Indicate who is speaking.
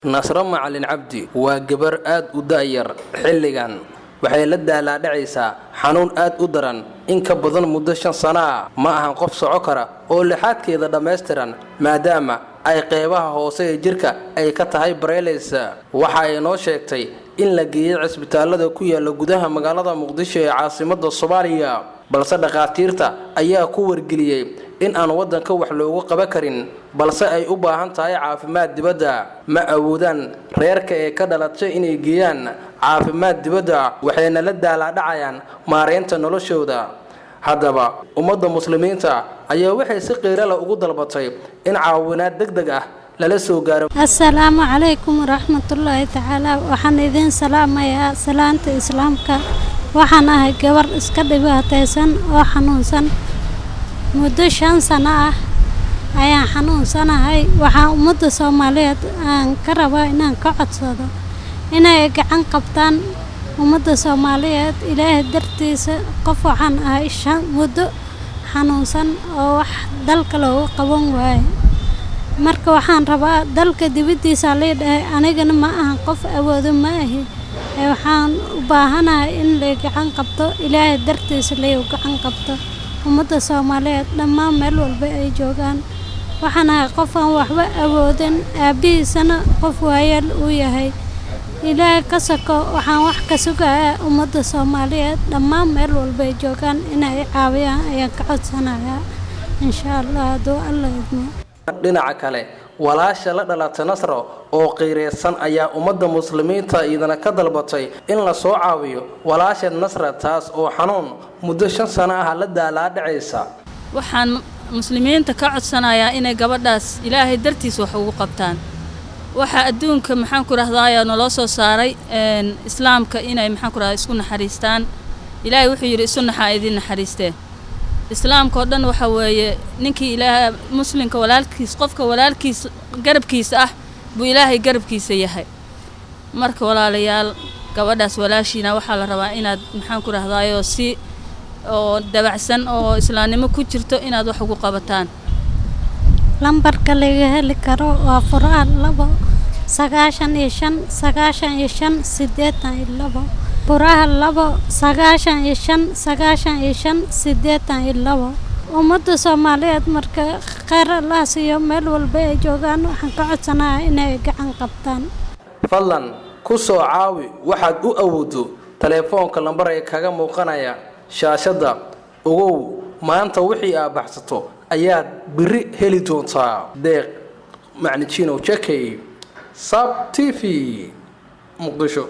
Speaker 1: Nasro Macalin Cabdi waa gabar aad u da'yar. Xilligan waxay la daalaadhacaysaa xanuun aad u daran in ka badan muddo 5 sano ah. Ma ahan qof soco kara oo lixaadkeeda dhammaystiran, maadaama ay qeybaha hoose ee jirka ay ka tahay paralysis. Waxa ay noo sheegtay in la geeyay cisbitaalada ku yaala gudaha magaalada Muqdisho ee caasimada Soomaaliya, balse dhakhaatiirta ayaa ku wargeliyey in aan waddanka wax loogu qaban karin, balse ay u baahan tahay caafimaad dibadda. Ma awoodaan reerka ee ka dhalatay inay geeyaan caafimaad dibadda, waxayna la daalaadhacayaan maareynta noloshooda. Haddaba ummadda muslimiinta ayaa waxay si qiirala ugu dalbatay in caawinaad deg deg ah lala soo gaaro.
Speaker 2: Assalaamu calaykum waraxmatullaahi tacaala. Waxaan idiin salaamayaa salaanta Islaamka. Waxaan ahay gabar iska dhibaataysan oo xanuunsan. Muddo 5 sano ah ayaan xanuunsanahay. Waxaan ummadda Soomaaliyeed aan ka rabaa inaan ka codsado inay gacan qabtaan ummadda Soomaaliyeed, Ilaahay dartiisa. Qof waxaan ahay shan muddo xanuunsan oo wax dalka looga qaban waayo. Marka waxaan rabaa dalka dibaddiisa lii dhahay, anigana ma ahan qof awoodo, ma ahi. Ee waxaan u baahanahay in lay gacan qabto, Ilaahay dartiisa lay gacan qabto, ummadda Soomaaliyeed dhammaan meel walba ay joogaan. Waxaan ahay qof aan waxba awoodin, aabbihiisana qof waayeel uu yahay. Ilaahay ka soko, waxaan wax ka sugayaa ummadda Soomaaliyeed dhammaan meel walba ay joogaan inay caawiyaan ayaan ka codsanayaa, insha Allah, hadduu Alla idmo.
Speaker 1: Dhinaca kale, walaasha la dhalatay Nasro oo qiireysan ayaa ummadda muslimiinta idana ka dalbatay in la soo caawiyo walaasha Nasra, taas oo xanuun muddo 5 sano ah la daalaadhacaysa.
Speaker 3: Waxaan muslimiinta ka codsanayaa inay gabadhaas Ilaahay dartiis wax ugu qabtaan. Waxaa adduunka, maxaan ku rahdaaya, naloo soo saaray islaamka inay, maxaan ku rahdaa, isku naxariistaan. Ilaahay wuxuu yidhi: "Isu naxaa, idin naxariistee." Islaamka oo dhan waxa weeye ninkii Ilaah muslimka walaalkiis, qofka walaalkiis garabkiisa ah buu Ilaahay garabkiisa yahay. Marka walaalayaal, gabadhaas walaashiina waxaa la rabaa inaad, maxaan ku rahdaayo, si oo dabacsan oo islaamnimo ku jirto inaad wax ugu qabataan.
Speaker 2: Lambarka laga heli karo waa furaha 2 95 95 82. Furaha 2 95 95 82. Ummadda Soomaaliyeed marka kheyr Allah siiyo, meel walba ay joogaan, waxaan ka codsanayaa inay gacan qabtaan.
Speaker 1: Fadlan ku soo caawi waxaad u awoodo telefoonka lambar ee kaga muuqanaya shaashadda. Ogow, maanta wixii aad baxsato ayaad biri heli doontaa. Deeq Macnijino Jekey, Sab TV, Muqdisho.